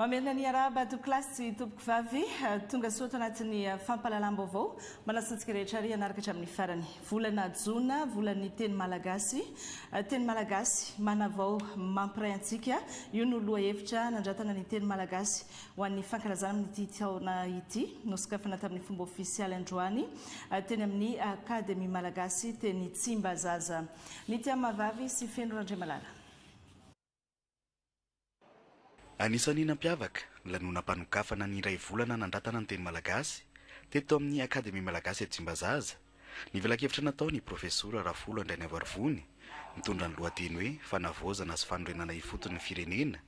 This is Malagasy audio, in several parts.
Mamerina ny arahaba tompokolahy sy tompokovavy, tonga soa ato anatin'ny fampahalalam-baovao. Manasa antsika rehetra ary hanaraka hatramin'ny farany. Volana jona, volan'ny teny malagasy. Teny malagasy, manavao, mampiray antsika. Io no lohahevitra nandratana ny teny malagasy ho an'ny fankalazana amin'ity taona ity. Nosokafana tamin'ny fomba ofisialy androany teny amin'ny Akademia Malagasy teny Tsimbazaza. Nitiah Mahavavy sy Feno Randriamalala. Anisan'ny nampiavaka ny lanonam-panokafana ny iray volana nandratana ny teny malagasy teto amin'ny Akademia Malagasy eto Tsimbazaza ny velakevitra nataon'ny Profesora Rafolo Andrianaivoarivony mitondra ny lohateny hoe Fanavaozana sy fanorenana ifotony ny firenena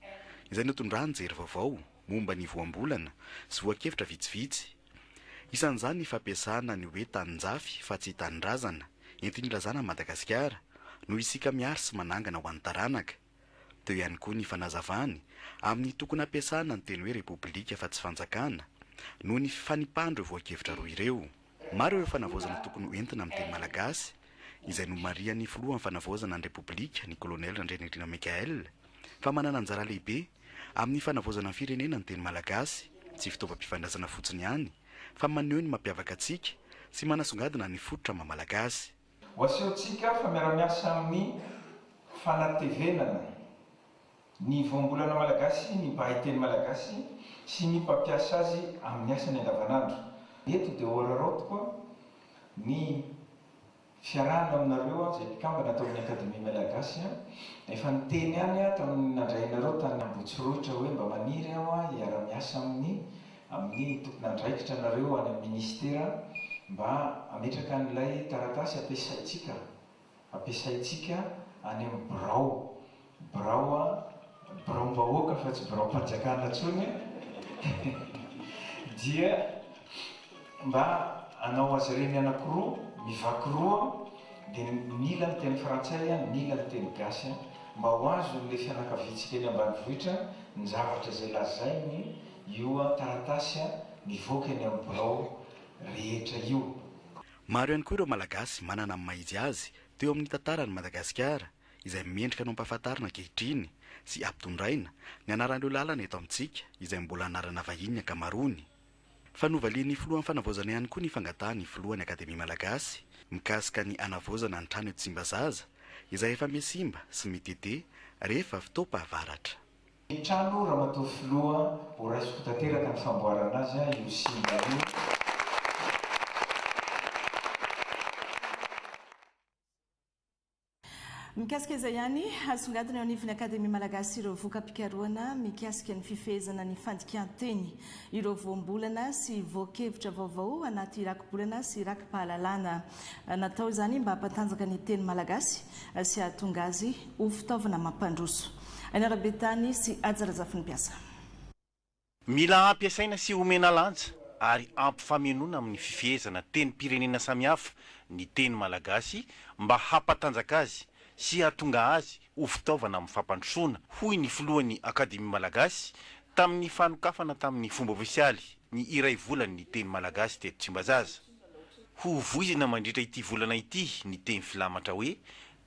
izay notondrany jery vaovao momba ny voambolana sy voakevitra vitsivitsy. Isan'izany ny fampiasana ny hoe taninjafy fa tsy tanindrazana entiny ilazana an'i Madagasikara noho isika miary sy manangana ho an'ny taranaka. Teo ihany koa ny fanazavany amin'ny tokony hampiasana ny teny hoe Repoblika fa tsy fanjakana, noho ny fifanipahan'ireo voan-kevitra roa ireo. Maro ireo fanavaozana tokony ho entina amin'ny teny malagasy, izay nomarihan'ny filohan'ny fanavaozana ny Repoblika, ny Kolonely Randrianirina Michaël, fa manana anjara lehibe amin'ny fanavaozana ny firenena ny teny malagasy, tsy fitaovam-pifandraisana fotsiny ihany, fa maneho ny mampiavaka antsika sy manasongadina ny fototra maha malagasy. Ho asehontsika fa miara-miasa amin'ny fanatevenana ny voambolana malagasy ny mpahay teny malagasy sy ny mpampiasa azy amin'ny asany andavanandro. Eto dia hoararaotiko ny fiarahana aminareo izay mpikambana ato amin'ny Akademia Malagasy. Efa niteny ihany aho tamin'ny nandray anareo tany Ambohitsorohitra hoe mba maniry aho hiara-miasa amin'ny amin'ny tompon'andraikitra anareo any amin'ny minisitera mba hametraka an'ilay taratasy ampiasaintsika ampiasaintsika any amin'ny birao birao a biraom-bahoaka fa tsy biraom-panjakana intsony dia mba hanao azy ireny anankiroa mivaky roa dia ny ilany teny frantsay ny ilany teny gasy mba ho azon'ilay fianakaviantsika eny ambanivohitra ny zavatra izay lazainy Io taratasy mivoaka eny amin'ny birao rehetra io. Maro ihany koa ireo Malagasy manana ny maha izy azy teo amin'ny tantaran'i Madagasikara izay mendrika ny hampahafantarina ankehitriny sy hampitondraina ny anaran'ireo lalana eto amintsika izay mbola anarana vahiny ny ankamaroany. Fa novalian'ny filohan'ny fanavaozana ihany koa ny fangatahan'ny filohan'ny Akademia Malagasy mikasika ny hanavaozana ny trano eto Tsimbazaza izay efa mihasimba sy mitete rehefa fotoam-pahavaratra. Ny trano Ramatoa Filoha ho raisiko tanteraka ny famboarana azy io simba io. Mikasika izay ihany, asongadina eo anivon'ny Akademia Malagasy ireo voka-pikarohana mikasika ny fifehezana ny fandikan-teny, ireo voambolana sy voan-kevitra vaovao anaty rakibolana sy raki-pahalalana. Natao izany mba hampatanjaka ny teny malagasy sy hahatonga azy ho fitaovana mampandroso. Aina Rabetany sy Haja Razafinimpiasa. Mila ampiasaina sy omena lanja ary ampifamenoana amin'ny fifehezana tenim-pirenena samihafa ny teny malagasy mba hampatanjaka azy sy hahatonga azy ho fitaovana amin'ny fampandrosoana, hoy ny filohan'ny Akademia Malagasy tamin'ny fanokafana tamin'ny fomba ofisialy ny iray volan'ny teny malagasy teto Tsimbazaza. Ho voizina mandritra ity volana ity ny teny filamatra hoe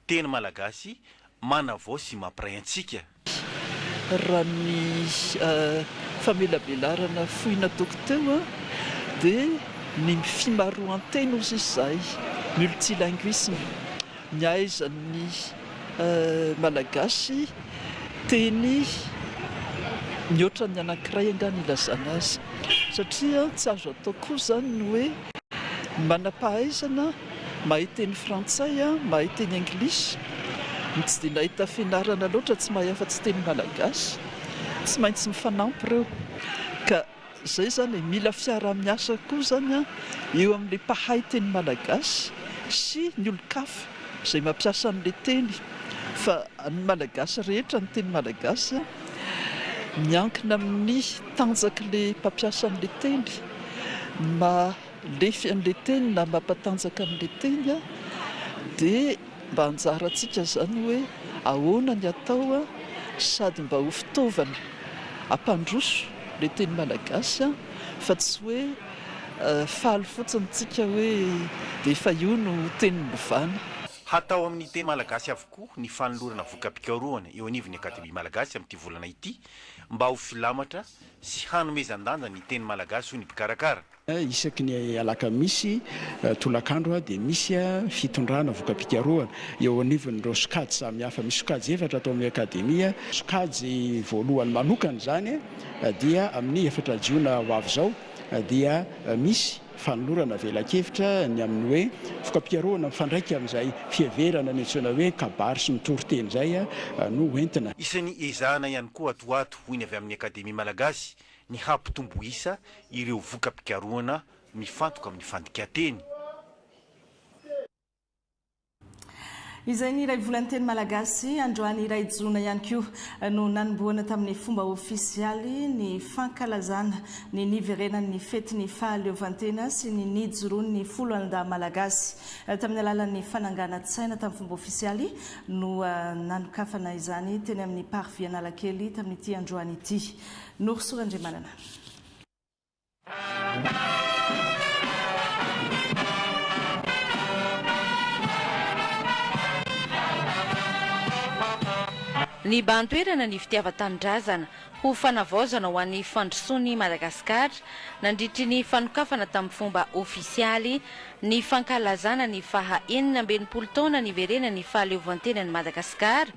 Teny malagasy manavao sy mampiray antsika. Raha ny famelabelarana fohy nataoko teo dia ny fimaroan-teny hozy izy izahay, multilinguisme, ny ahaizan'ny Malagasy teny mihoatra ny anankiray angaha no ilazana azy satria tsy azo atao koa izany ny hoe ny manam-pahaizana Mahay teny frantsay aho, mahay teny anglisy, ny tsy dia nahita fianarana loatra tsy mahay afa-tsy teny malagasy. Tsy maintsy mifanampy ireo. Ka izay izany e, mila fiaraha-miasa koa izany eo amin'ilay mpahay teny malagasy sy ny olon-kafa izay mampiasa an'ilay teny. Fa ny malagasy rehetra ny teny malagasy miankina amin'ny tanjak'ilay mpampiasa an'ilay teny ny maha Lefy an'ilay teny na mampatanjaka an'ilay teny dia mba anjarantsika izany hoe ahoana ny atao sady mba ho fitaovana hampandroso ilay teny malagasy fa tsy hoe faly fotsiny tsika hoe dia efa io no teny novana. Hatao amin'ny teny malagasy avokoa ny fanolorana voka-pikarohana eo anivon'ny Akademia Malagasy amin'ity volana ity mba ho filamatra sy hanomezan-danja ny teny malagasy hoy ny mpikarakara. Isaky ny alakamisy tolakandro dia misy fitondrana voka-pikarohana eo anivon'ireo sokajy samihafa. Misy sokajy efatra ato amin'ny Akademia. Sokajy voalohany manokana izany dia amin'ny efatra jiona ho avy izao dia misy fanolorana velakevitra ny amin'ny hoe voka-pikarohana mifandraika amin'izay fiheverana ny antsoina hoe kabary sy ny toriteny izay no hoentina. Isan'ny ezahana ihany koa ato ho ato, hoy ny avy amin'ny Akademia Malagasy, ny hampitombo isa ireo voka-pikarohana mifantoka amin'ny fandikan-teny. Izay ny iray volan'ny teny malagasy, androany iray jona ihany koa no nanombohana tamin'ny fomba ofisialy ny fankalazana ny niverenan'ny fetin'ny fahaleovantena sy ny nijoroan'ny foloalindahy malagasy. Tamin'ny alalan'ny fananganan-tsaina tamin'ny fomba ofisialy no nanokafana izany teny amin'ny Parvis Analakely tamin'ity androany ity. Norosoa Randriamanana. Nibahan-toerana ny fitiavan-tanindrazana ho fanavaozana ho an'ny fandrosoan'i Madagasikara nandritry ny fanokafana tamin'ny fomba ofisialy ny fankalazana ny faha 66 taona niverenan'ny fahaleovantenan'i Madagasikara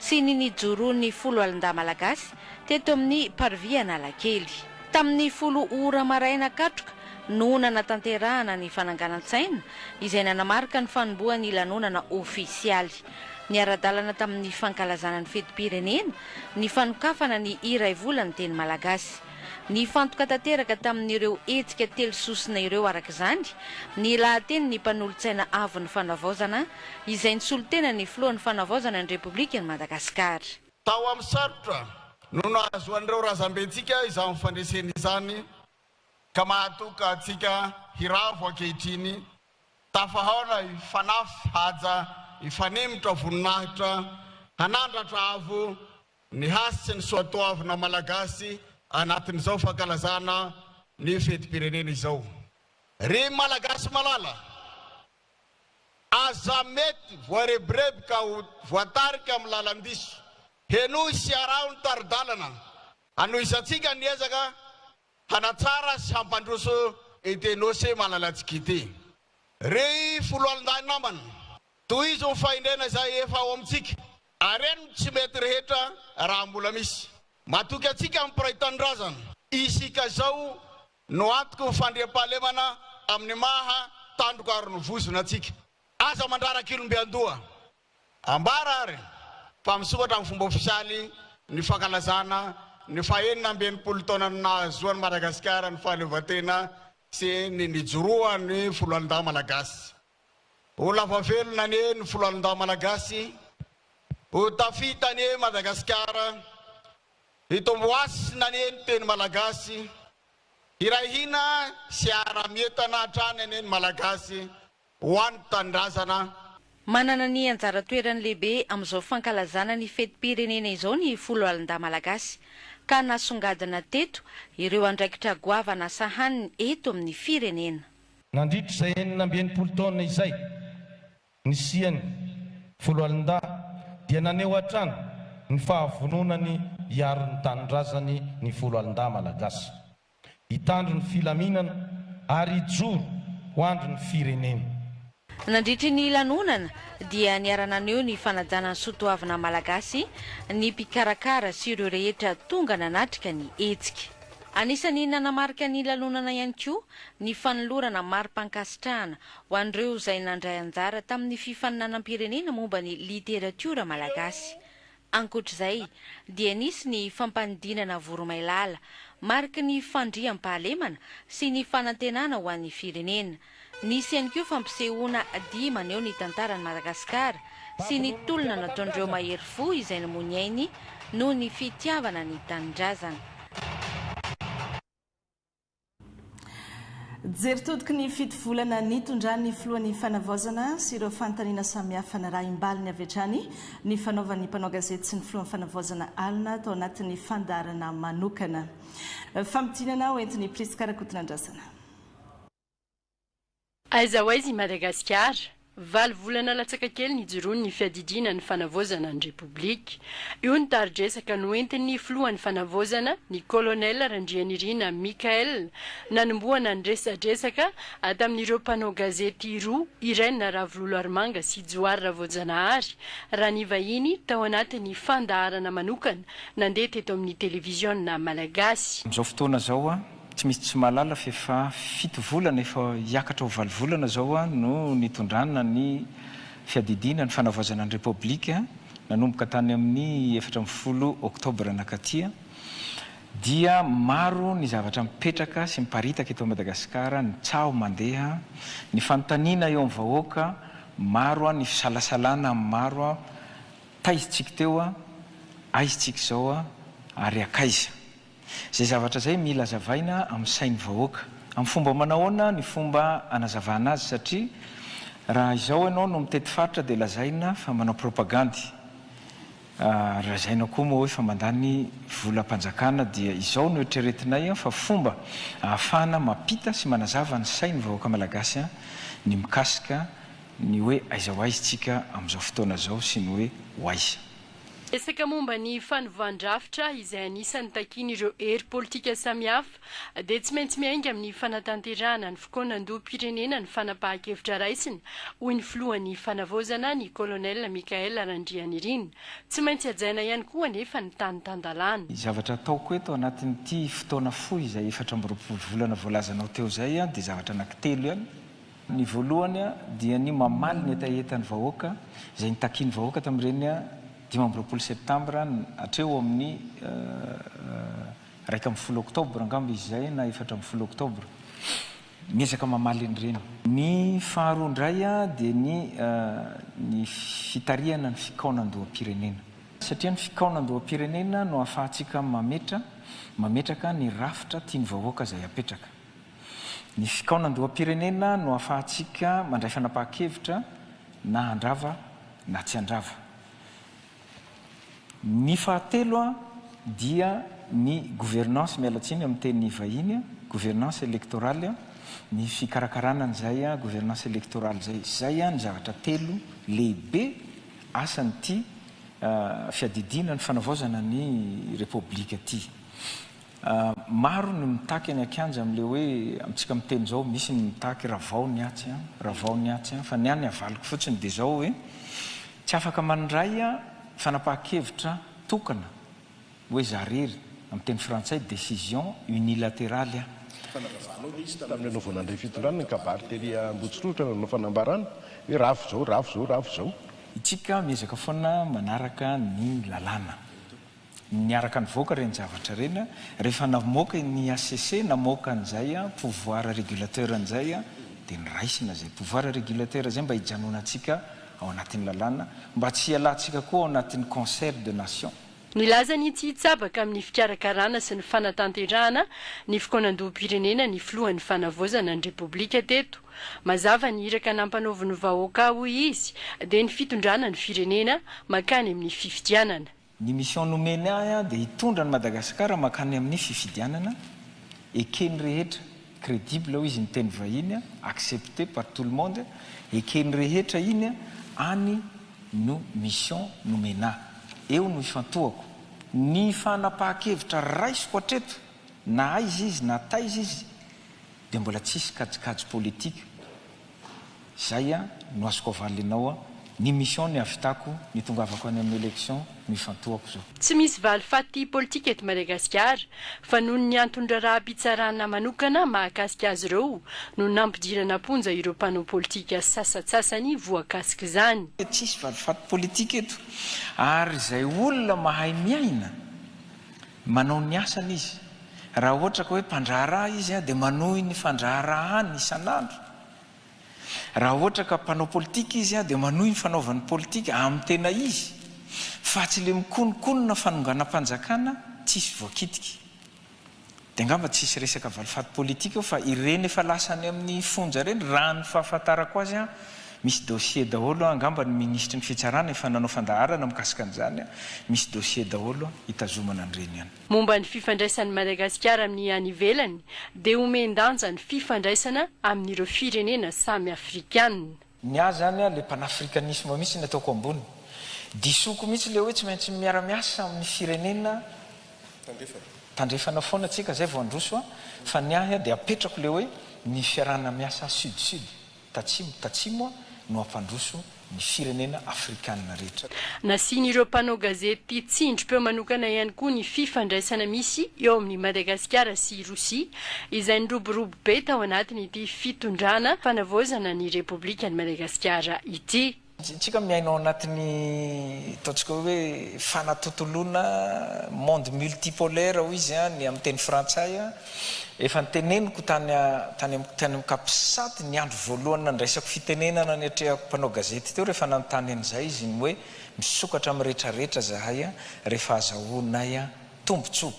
sy ny nijoroan'ny Foloalindahy Malagasy teto amin'ny Parvis Analakely. Tamin'ny folo ora maraina katroka no nanatanterahana ny fananganan-tsaina izay nanamarika ny fanombohan'ny lanonana ofisialy. Niara-dalana tamin'ny fankalazana ny fetim-pirenena ny fanokafana ny iray volan'ny teny malagasy. Nifantoka tanteraka tamin'ireo hetsika telo sosona ireo araka izany ny lahatenin'ny mpanolotsaina avon'ny Fanavaozana izay nisolo tena ny filohan'ny Fanavaozana ny Repoblikan'i Madagasikara. Tao amin'ny sarotra no nahazoan'ireo razambentsika izany fandresena izany ka mahatoka antsika hiravo ankehitriny, tafahaona hifanafy haja, hifanimotra voninahitra, hanandratra avo Ny hasy sy ny soatoavina malagasy anatin'izao fankalazana ny fetim-pirenena izao. Ry Malagasy malala, aza mety voarebireby ka ho voatarika amin'ny lalan-diso. Henoy sy araho ny tari-dalana hanohizantsika ny ezaka hanatsara sy hampandroso ity Nosy malalantsika ity. Ry foloalindahy namana, tohizo ny fahendrena izay efa ao amintsika. Areno ny tsy mety rehetra raha mbola misy. Matoky antsika ny mpiray tanindrazana. Isika izao no antoky ny fandriampahalemana amin'ny maha tandroka ary ny vozona antsika. Aza mandrara kilomby an-doha. Ambara ary fa misokatra amin'ny fomba ofisialy ny fankalazana ny faha-66 taonan'ny nahazoan'i Madagasikara ny fahaleovantena sy ny nijoroan'ny Foloalindahy Malagasy. Ho lava velona anie ny foloalindahy malagasy, ho tafita anie Madagasikara, hitombo hasina anie ny teny malagasy, hiray hina sy hiara-mientana hatrany anie ny malagasy ho an'ny tanindrazana. Manana ny anjara toerany lehibe amin'izao fankalazana ny fetim-pirenena izao ny foloalindahy malagasy, ka nasongadina teto ireo andraikitra goavana sahaniny eto amin'ny firenena. Nandritra izay 66 taona izay nisian'ny Foloalindahy dia naneho hatrany ny fahavononany hiaro ny tanindrazany ny Foloalindahy Malagasy, hitandro ny filaminana ary hijoro ho andrin'ny firenena. Nandritry ny lanonana dia niara-naneho ny fanajana ny soatoavina malagasy ny mpikarakara sy ireo rehetra tonga nanatrika ny hetsika. Anisan'ny nanamarika ny lanonana ihany koa ny fanolorana mari-pankasitrahana ho an'ireo izay nandray anjara tamin'ny fifaninanam-pirenena momba ny literatiora malagasy. Ankoatr'izay dia nisy ny fampanidinana voromailala, mariky ny fandriampahalemana sy ny fanantenana ho an'ny firenena. Nisy ihany koa fampisehoana dihy maneho ny tantaran'i Madagasikara sy ny tolona nataon'ireo mahery fo izay namoy ny ainy noho ny fitiavana ny tanindrazana. Jery todiky ny fito volana nitondran'ny filohan'ny Fanavaozana sy ireo fanontaniana samihafa narahim-baliny avy hatrany ny fanaovan'ny mpanao gazety sy ny filohan'ny Fanavaozana alina tao anatin'ny fandaharana manokana. Famintinana hoentin'i Prisca Rakotonandrasana. Aiza ho aiza i Madagasikara? Valo volana latsaka kely nijoroan'ny fiadidiana ny fanavaozana ny Repoblika. Io ny tari-dresaka noentin'ny filohan'ny fanavaozana, ny Colonel Randrianirina Michaël, nanombohana ny resadresaka tamin'ireo mpanao gazety roa, Irène Ravololoarimanga sy Johary Ravoajanahary, raha nivahiny tao anatin'ny fandaharana manokana nandeha teto amin'ny televiziona malagasy. Amin'izao fotoana izao, Tsy misy tsy mahalala f'efa fito volana, efa hiakatra ho valo volana izao no nitondrana ny fiadidiana ny fanavaozana ny Repoblika nanomboka tany amin'ny 14 oktobra nankaty dia maro ny zavatra mipetraka sy miparitaka eto Madagasikara, ny tsaho mandeha, ny fanontaniana eo amin'ny vahoaka maro, ny fisalasalana amin'ny maro, taiza tsika teo, aiza tsika izao ary akaiza? Izay zavatra izay mila azavaina amin'ny sain'ny vahoaka. Amin'ny fomba manahoana ny fomba anazavana azy satria raha izao ianao no mitety faritra dia lazaina fa manao propagandy ary lazaina koa moa hoe fa mandany volam-panjakana dia izao no eritreretinay fa fomba ahafahana mampita sy manazava ny sain'ny vahoaka malagasy ny mikasika ny hoe aiza ho aiza isika amin'izao fotoana izao sy ny hoe ho aiza. Resaka momba ny fanovan-drafitra izay anisan'ny takian'ireo hery politika samihafa dia tsy maintsy miainga amin'ny fanatanterahana ny fikaonandoham-pirenena ny fanapahan-kevitra raisina, hoy ny filohan'ny Fanavaozana, ny Colonel Michaël Randrianirina. Tsy maintsy hajaina ihany koa anefa ny tany tan-dalàna. Ny zavatra ataoko eto anatin'ity fotoana fohy izay 24 volana voalazanao teo izay dia zavatra anankitelo ihany. Ny voalohany dia ny mamaly ny hetahetan'ny vahoaka izay nitakian'ny vahoaka tamin'ireny 25 septambra hatreo amin'ny 11 oktobra angamba izy izay na 14 oktobra. Miezaka mamaly an'ireny. Ny faharoa indray dia ny ny fitarihana ny fikaonandoham-pirenena. Satria ny fikaonandoham-pirenena no ahafahantsika mametra mametraka ny rafitra tian'ny vahoaka izay apetraka. Ny fikaonandoham-pirenena no ahafahantsika mandray fanapahan-kevitra na handrava na tsy handrava. Ny fahatelo dia ny gouvernance, miala tsiny amin'ny teny vahiny, gouvernance électorale, ny fikarakarana an'izay gouvernance électorale izay. Izay ny zavatra telo lehibe asan'ity fiadidiana ny fanavaozana ny Repoblika ity. Maro ny mitaky any an-kianja amin'ilay hoe, amintsika miteny izao, misy ny mitaky ravao ny atsy an, ravao ny atsy an, fa ny ahy ny avaliko fotsiny dia izao hoe, tsy afaka mandray fanapahan-kevitra tokana hoe za rery, amin'ny teny frantsay décision unilatérale aho. Fanazavanao ilay izy tamin'ny ianao vao nandray fitondrana, ny kabary tery Ambohitsirohitra nanao fanambarana hoe ravo izao, ravo izao, ravo izao. Itsika miezaka foana manaraka ny lalàna. Niaraka nivoaka ireny zavatra ireny, rehefa namoaka ny HCC namoaka an'izay pouvoir régulateur an'izay dia noraisina izay pouvoir régulateur izay mba hijanonantsika ao anatin'ny lalàna, mba tsy hialantsika koa ao anatin'ny concert de nation. Nilaza ny tsy hitsabaka amin'ny fikarakarana sy ny fanatanterahana ny fikaonandoham-pirenena ny filohan'ny Fanavaozana ny Repoblika teto. Mazava ny iraka nampanaovin'ny vahoaka hoy izy dia ny fitondrana ny firenena mankany amin'ny fifidianana. Ny mission nomeny ahy dia hitondra an'i Madagasikara mankany amin'ny fifidianana eken'ny rehetra, crédible hoy izy ny teny vahiny, accepté par tout le monde, eken'ny rehetra iny, any no mission nomena ahy. Eo no ifantohako. Ny fanapahan-kevitra raisiko hatreto, na aiza izy na taiza izy, dia mbola tsisy kajikajy politika zay a no azoko avaly anao a, ny mission ny havitako nitongavako any amin'ny election no ifantohako zao. Tsy misy valifaty politika eto Madagasikara fa noho ny anton-draharaham-pitsarana manokana mahakasika azy ireo no nampidirana am-ponja ireo mpanao politika sasantsasany voakasik'izany. Tsisy valifaty politika eto ary izay olona mahay miaina Manao ny asany izy. Raha ohatra ka hoe mpandraharaha izy dia manohy ny fandraharahany isan'andro. Raha ohatra ka mpanao politika izy dia manohy ny fanaovany politika amin'ny tena izy fa tsy le mikononkonona fanonganam-panjakana tsisy voakitika. Dia angamba tsisy resaka valifaty politika eo fa ireny efa lasa any amin'ny fonja ireny raha ny fahafantarako azy misy dossier daholo angamba ny minisitry ny fitsarana efa nanao fandaharana mikasika an'izany misy dossier daholo hitazomana an'ireny any. Momba ny fifandraisan'i Madagasikara amin'ny any ivelany dia omen-danja ny fifandraisana amin'ireo firenena samy afrikanina. Ny ahy zany le panafricanisme mihitsy ny ataoko ambony. Disoko mihitsy le hoe tsy maintsy miara-miasa amin'ny firenena tandrefana foana tsika zay vao handroso a, fa ny ahy dia apetrako le hoe ny fiarahana miasa sud sud. Tatsimo tatsimo no hampandroso ny firenena afrikanina rehetra. Nasian'ireo mpanao gazety tsindrim-peo manokana ihany koa ny fifandraisana misy eo amin'i Madagasikara sy Rosia izay niroborobo be tao anatin'ity fitondrana fanavaozana ny Repoblikan'i Madagasikara ity. Tsika miaina ao anatin'ny ataontsika hoe fanatontoloana monde multipolaire hoy izy ny amin'ny teny frantsay. Efa noteneniko tany tany amin'ny tany amin'ny capsat ny andro voalohany nandraisako fitenenana niatrehako mpanao gazety teo rehefa nanontany an'izay izy ny hoe misokatra amin'ny retraretra zahay rehefa azahoanay tombotsoa.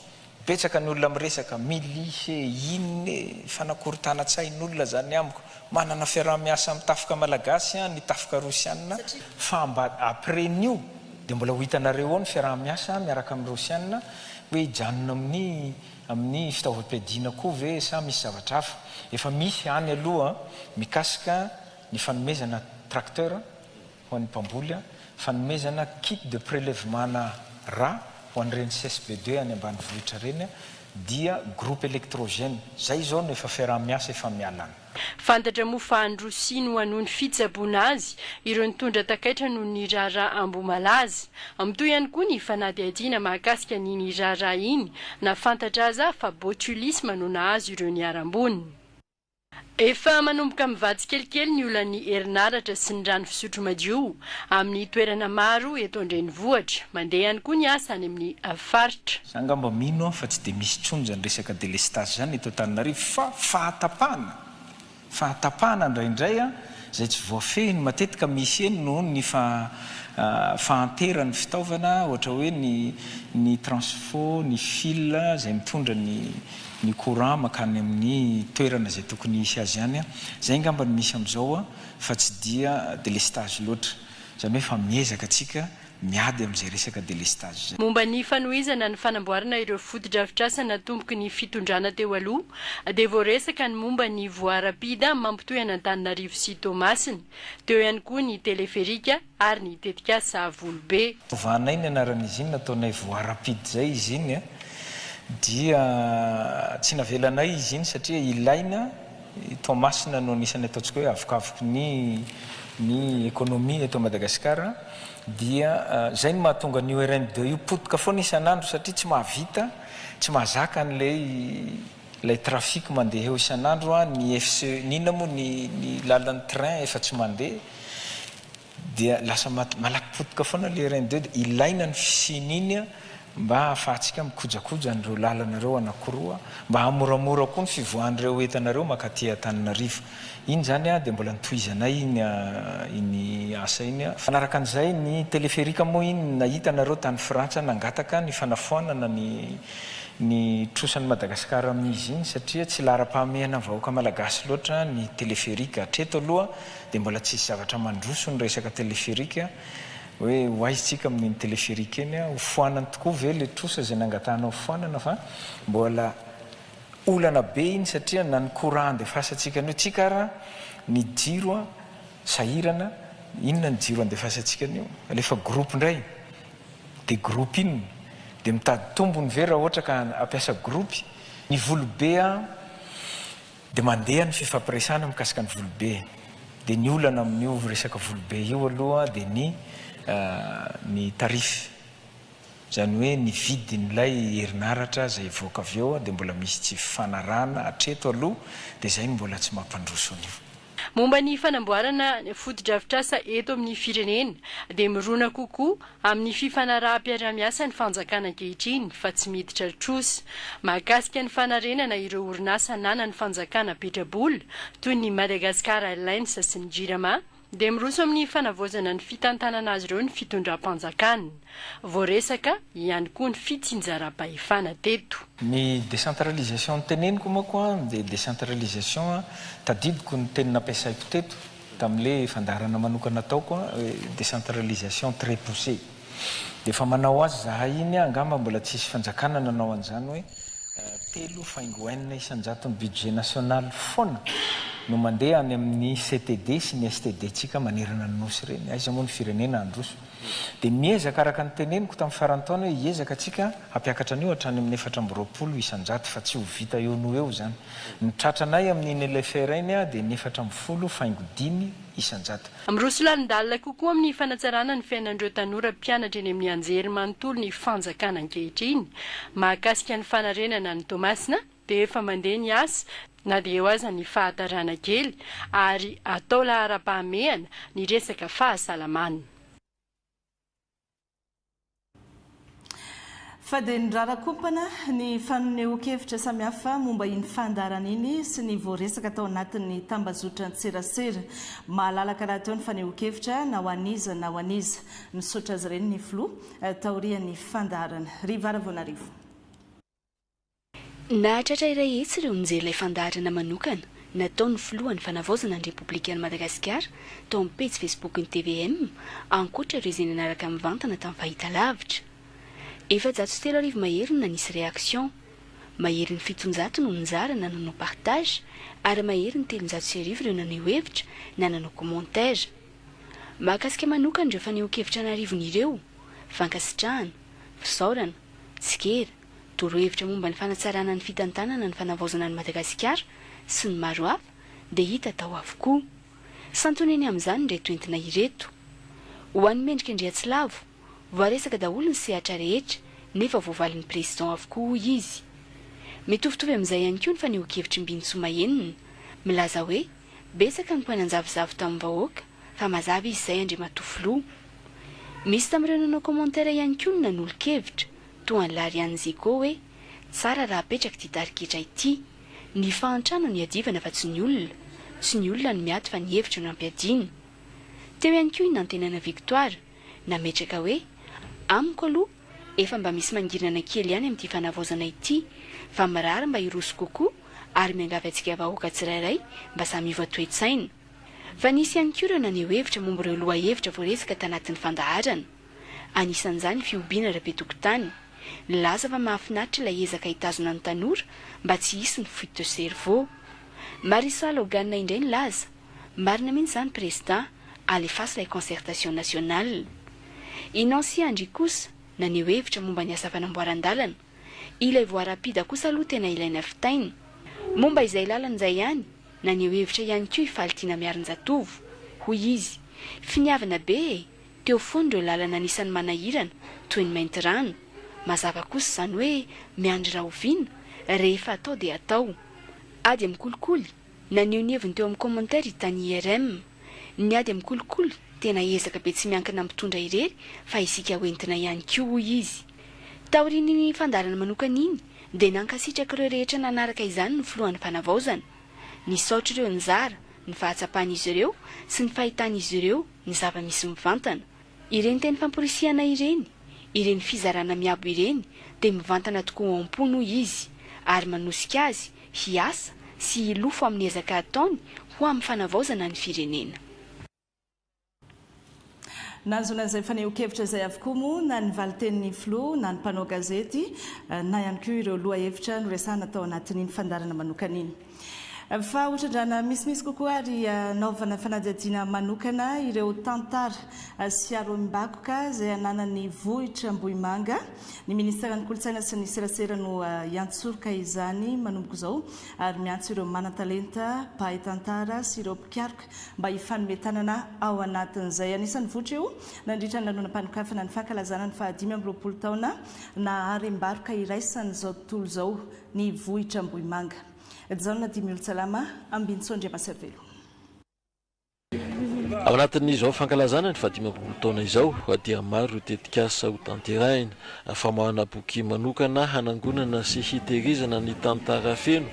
Betsaka ny olona miresaka milice e, inona e, fanakorontanan-tsain'olona zany amiko. Manana fiaraha-miasa amin'ny tafika malagasy ny tafika rosiana fa mba après an'io dia mbola ho hitanareo ao ny fiaraha-miasa miaraka amin'ny rosiana hoe hijanona amin'ny Amin'ny fitaovam-piadiana koa ve sa misy zavatra hafa? Efa misy any aloha mikasika ny fanomezana tracteur ho an'ny mpamboly, fanomezana kit de prélèvement-na rà ho an'ireny CSB2 any ambanivohitra ireny dia groupe électrogène. Zay izao no efa fiaraha-miasa efa miala any. Fantatra moa fa any Rosia no hanohy ny fitsaboana azy ireo nitondra takaitra noho ny raharaha Ambohimalaza. Mitohy ihany koa ny fanadihadiana mahakasika an'iny raharaha iny na fantatra aza fa botulisme no nahazo ireo niharam-boina. Efa manomboka mivaha tsikelikely ny olan'ny herinaratra sy ny rano fisotro madio amin'ny toerana maro eto an-drenivohitra. Mandeha ihany koa ny asa any amin'ny faritra. Za angamba mino aho fa tsy dia misy intsony izany resaka delestage izany eto Antananarivo fa fahatapahana, fahatapahana indraindray an, izay tsy voafehiny matetika misy eny noho ny fahanteran'ny fitaovana ohatra hoe ny ny transfo, ny fil izay mitondra ny ny courant mankany amin'ny toerana izay tokony hisy azy any an, izay angamba no misy amin'izao an fa tsy dia delestage loatra, izany hoe efa miezaka tsika miady amin'izay resaka delestage izay. Momba ny fanohizana ny fanamboarana ireo fotodrafitrasa natomboky ny fitondrana teo aloha dia voaresaka ny momba ny voie rapide mampitohy an'Antananarivo sy Toamasina. Teo ihany koa ny teleferika ary ny tetikasa Volobe. Novanay ny anaran'izy iny, nataonay voie rapide izay izy iny dia tsy navelanay izy iny satria ilaina I Toamasina no anisan'ny ataontsika hoe avokavoky ny ny économie eto Madagasikara dia izay no mahatonga an'io RN deux io potika foana isan'andro satria tsy mahavita, tsy mahazaka an'ilay ilay trafic mandeha eo isan'andro ny FCE, ny inona moa ny ny lalan'ny train efa tsy mandeha. Dia lasa malaky potika foana le RN deux dia ilaina ny fisian'iny mba ahafahantsika mikojakoja an'ireo lalana ireo anakiroa mba hahamoramora koa ny fivoahan'ireo entana ireo mankaty Antananarivo. Iny izany dia mbola notohizanay iny iny asa iny. Manaraka an'izay ny téléphérique moa iny nahita nareo tany Frantsa nangataka ny fanafoanana ny ny trosan'i Madagasikara amin'izy iny satria tsy laharam-pahamehana ny vahoaka malagasy loatra ny téléphérique hatreto aloha Dia mbola tsisy zavatra mandroso ny resaka téléphérique hoe ho aiza tsika amin'iny téléphérique iny, ho foanany tokoa ve le trosa izay nangatahana ho foanana fa mbola olana be iny satria na ny courant andefasantsika an'io, tsika ara ny jiro a sahirana, inona ny jiro andefasantsika an'io, alefa groupe indray, dia groupe inona, dia mitady tombony ve raha ohatra ka hampiasa groupe, ny volobe a. Dia mandeha ny fifampiresahana mikasika ny volobe. Dia ny olana amin'io resaka volobe io aloha dia ny ny tarif. Izany hoe ny vidin'ilay herinaratra izay hivoaka avy eo dia mbola misy tsy fifanarahana hatreto aloha dia izay no mbola tsy mampandroso an'io. Momba ny fanamboarana fotodrafitrasa eto amin'ny firenena dia mirona kokoa Amin'ny fifanaraham-piarahamiasa ny fanjakana ankehitriny fa tsy miditra trosa. Mahakasika ny fanarenana ireo orinasa ananan'ny fanjakana petrabola toy ny Madagascar Airlines sy ny Jirama dia miroso amin'ny fanavaozana ny fitantanana azy ireo ny fitondram-panjakana. Voaresaka ihany koa ny fitsinjaram-pahefana teto. Ny décentralisation noteneniko manko dia décentralisation tadidiko ny teny nampiasaiko teto Tamin'ilay fandaharana manokana ataoko hoe décentralisation très poussée. Dia efa manao azy izahay iny, angamba mbola tsisy fanjakana nanao an'izany hoe 3 faingo enina isan-jaton'ny budget national foana no mandeha any amin'ny CTD sy ny STD-ntsika manerana ny Nosy ireny. Aiza moa ny firenena handroso? Dia miezaka araka ny teneniko tamin'ny faran'ny taona hoe hiezaka tsika hampiakatra an'io hatrany amin'ny 24% fa tsy ho vita eo noho eo izany. Ny tratranay amin'iny LFR iny dia ny 14 faingo 5%. Miroso lalindalina kokoa amin'ny fanatsarana ny fiainan'ireo tanora mpianatra eny amin'ny anjery manontolo ny fanjakana ankehitriny. Mahakasika ny fanarenana an'i Toamasina dia efa mandeha ny asa na dia eo aza ny fahatarana kely ary atao laharam-pahamehana ny resaka fahasalamana. Fa dia nirarakompana ny fanehoan-kevitra samihafa momba iny fandaharana iny sy ny voaresaka tao anatin'ny tambazotran-tserasera. Mahalalaka rahateo ny fanehoan-kevitra na ho an'iza na ho an'iza. Nisaotra azy ireny ny filoha taorian'ny fandaharana. Riva Ravoanarivo. Nahatratra 100 ireo nijery ilay fandaharana manokana nataon'ny filohan'ny Fanavaozana ny Repoblikan'i Madagasikara tao amin'ny pejy Facebook-n'ny tvm, ankoatra ireo izay nanaraka mivantana tamin'ny fahitalavitra. 3400 mahery no nanisy réaction. Maherin'ny 700 no nizara na nanao partage ary maherin'ny 1300 ireo naneho hevitra na nanao commentaire. Mahakasika manokana ireo fanehoan-kevitra an'arivony ireo, fankasitrahana, fisaorana, tsikera, Torohevitra momba ny fanatsarana ny fitantanana ny fanavaozana an'i Madagasikara sy ny maro hafa dia hita tao avokoa. Santionany amin'izany ireto entina ireto. Ho an'i Mendrika Andriatsilavo, voaresaka daholo ny sehatra rehetra nefa voavalin'ny Président avokoa hoy izy. Mitovitovy amin'izay ihany koa ny fanehoan-kevitr'i Mbinintsoa Mahenina, milaza hoe betsaka ny point nanjavozavo tamin'ny vahoaka fa mazava izy izay Andriamatoa Filoha. Misy tamin'ireo nanao commentaire ihany koa no nanolo-kevitra Toa an'i Larianne Zico hoe, tsara raha apetraka ity tarigetra ity. Ny fahantrana no iadivana fa tsy ny olona. Tsy ny olona no miady fa ny hevitra no ampiadiana. Teo ihany koa i Nantenaina Victoire, nametraka hoe, amiko aloha efa mba misy mangirana kely ihany amin'ity fanavaozana ity, fa mirary mba hiroso kokoa ary miangavy antsika vahoaka tsirairay mba samy hiova toe-tsaina. Fa nisy ihany koa ireo naneho hevitra momba ireo lohahevitra voaresaka tanatin'ny fandaharana. Anisan'izany ny fihobiana ara-betokontany. Nilaza fa mahafinaritra ilay ezaka hitazona ny tanora mba tsy hisy ny fuite de cerveau. Marissa Logan indray nilaza, Marina mihitsy izany Prezidà, alefaso ilay concertation nationale. I Nancy Andry kosa naneho hevitra momba ny asa fanamboaran-dalana. Ilay voie rapide kosa aloha tena ilaina vitaina. Momba izay lalana izay ihany, naneho hevitra ihany koa i Falitiana Miarinjatovo. Hoy izy, Finiavana be e! Teo foana ireo lalana anisan'ny manahirana, toy ny Maintirano. Mazava kosa izany hoe miandry rahoviana? Rehefa atao dia atao. Ady amin'ny kolikoly, naneho ny heviny teo amin'ny commentaire i Tany IRM. Ny ady amin'ny kolikoly, tena ezaka be tsy miankina amin'ny mpitondra irery fa isika hoentina ihany koa, hoy izy. Taorian'iny fandaharana manokana iny dia nankasitraka ireo rehetra nanaraka izany ny filohan'ny fanavaozana. Nisaotra ireo nizara ny fahatsapan'izy ireo sy ny fahitan'izy ireo ny zava-misy mivantana. Ireny teny famporisihana ireny, ireny fizarana miabo ireny dia mivantana tokoa ao am-pony hoy izy, ary manosika azy hiasa sy hilofo amin'ny ezaka ataony ho amin'ny fanavaozana ny firenena. Nahazoana izay fanehoan-kevitra izay avokoa moa na ny valin-tenin'ny filoha na ny mpanao gazety na ihany koa ireo lohahevitra noresahana tao anatin'iny fandaharana manokana iny. Fa hotrandrahana misimisy kokoa ary hanaovana fanadihadiana manokana ireo tantara sy aroim-bakoka izay ananan'ny vohitra Ambohimanga. Ny Ministeran'ny Kolontsaina sy ny Serasera no hiantsoroka izany manomboka izao ary miantso ireo manan-talenta, mpahay tantara sy ireo mpikaroka mba hifanome tanana ao anatin'izay. Anisan'ny votra io nandritra ny lanonam-panokafana ny fankalazana ny faha 25 taona naha harem-baroka iraisan'izao tontolo izao ny vohitra Ambohimanga. Jaona Dimiolotsalama, Ambinintsoa Andriamasarivelo. Ao anatin'izao fankalazana ny faha-50 taona izao dia maro ireo tetikasa ho tanterahina. Famoahana boky manokana hanangonana sy hitehirizana ny tantara feno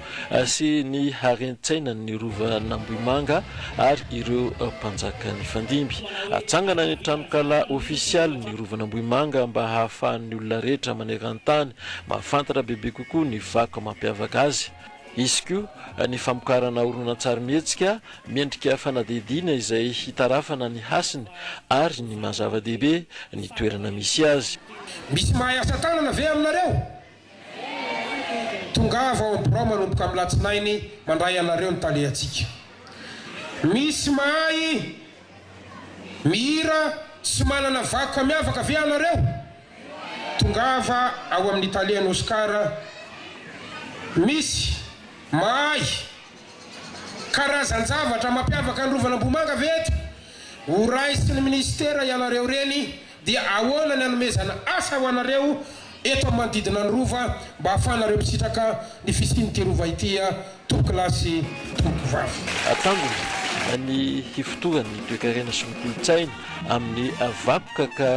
sy ny haren-tsainan'ny Rovan'Ambohimanga ary ireo mpanjaka nifandimby. Hatsangana ny tranonkala ofisialin'ny Rovan'Ambohimanga mba hahafahan'ny olona rehetra maneran-tany mahafantatra bebe kokoa ny vakoka mampiavaka azy. Hisy koa ny famokarana horonantsarimihetsika miendrika fanadihadiana izay hitarafana ny hasiny ary ny maha zava-dehibe ny toerana misy azy. Misy mahay asa tanana ve aminareo? Tongava ao amin'ny birao manomboka amin'ny latsinainy mandray anareo ny talehantsika. Misy mahay mihira sy manana vakoka miavaka ve ianareo? Tongava ao amin'ny talehan'i Oscar. Misy mahay karazan-javatra mampiavaka ny Rovan'Ambohimanga ve eto? Ho raisin'ny minisitera ianareo ireny dia ahoana ny hanomezana asa ho anareo eto amin'ny manodidina ny Rova mba hahafahanareo misitraka ny fisian'ity Rova ity tompokolahy sy tompokovavy. Tanjona ny hifotoran'ny toekarena sy ny kolontsaina amin'ny vakoka ka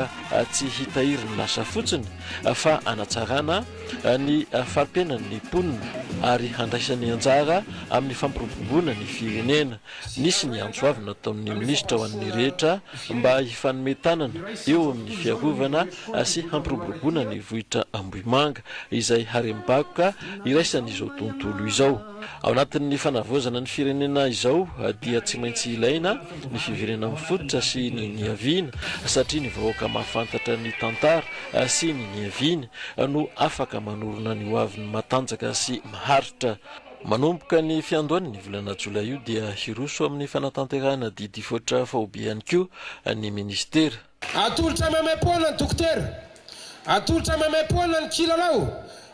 tsy hitahiry ny lasa fotsiny fa hanatsarana ny fari-piainan'ny mponina ary handraisany anjara amin'ny fampiroboroboana ny firenena. Nisy ny antso avo nataon'ny minisitra ho an'ny rehetra mba hifanome tanana eo amin'ny fiarovana sy hampiroboroboana ny vohitra Ambohimanga izay harem-bakoka iraisan'izao tontolo izao. Ao anatin'ny fanavaozana ny firenena izao dia tsy maintsy ilaina ny fiverenana mifototra sy ny niaviana satria ny vahoaka mahafantatra ny tantara sy ny niaviany no afaka manorina ny hoaviny matanjaka sy maharitra. Manomboka ny fiandohan'ny volana jolay io dia hiroso amin'ny fanatanterahana didy foatra faobe ihany koa ny minisitera. Atolotra maimaimpoana ny dokotera, atolotra maimaimpoana ny kilalao,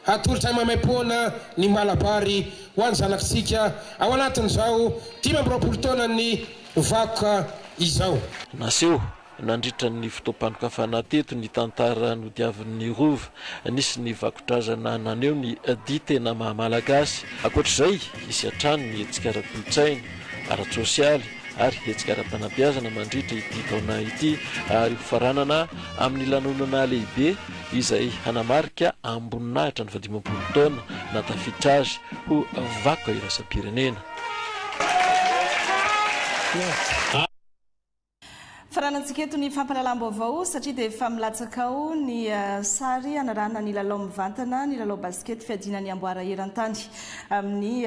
atolotra maimaimpoana ny malabary ho an'ny zanakitsika ao anatin'izao 25 taonan'ny vakoka izao. Naseho Nandritra ny fotoam-panokafana teto ny tantara nodiavin'ny Rova, nisy ny vakodrazana naneho ny dihy tena maha Malagasy. Ankoatra izay, hisy hatrany ny hetsika ara-kolontsaina, ara-tsosialy ary hetsika ara-panabeazana mandritra ity taona ity ary hofaranana amin'ny lanonana lehibe izay hanamarika amim-boninahitra ny fahadimampolo taona nahatafiditra azy ho vakoka iraisam-pirenena. Faranantsika eto ny fampahalalam-baovao satria dia efa milatsaka ao ny sary hanarahana ny lalao mivantana ny lalao basikety fiadiana ny amboara eran-tany amin'ny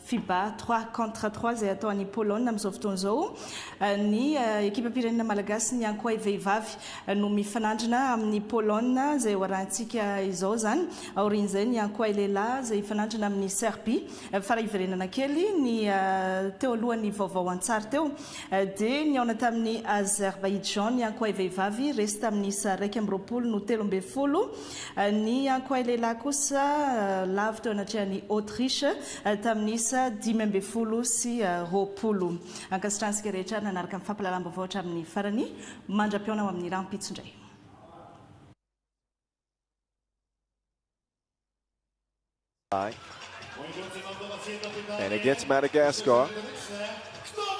Fiba trois contre trois izay atao any Pologne amin'izao fotoana izao. Ny ekipam-pirenena malagasy ny Ankoay vehivavy no mifanandrina amin'ny Pologne izay ho arahintsika izao izany. Aorian'izay ny Ankoay lehilahy izay hifanandrina amin'ny Serbie. Fa raha hiverenana kely ny teo alohan'ny vaovao an-tsary teo dia nihaona tamin'i Azerbaïdjan ny Ankoay vehivavy, resy tamin'ny isa 21 no 13. Ny Ankoay lehilahy kosa lavo teo anatrehan'i Autriche tamin'ny isa 20 sy 20. Ankasitrahantsika rehetra nanaraka ny fampahalalam-baovao hatramin'ny farany. Mandra-pihaona ho amin'ny rahampitso indray. And against Madagascar.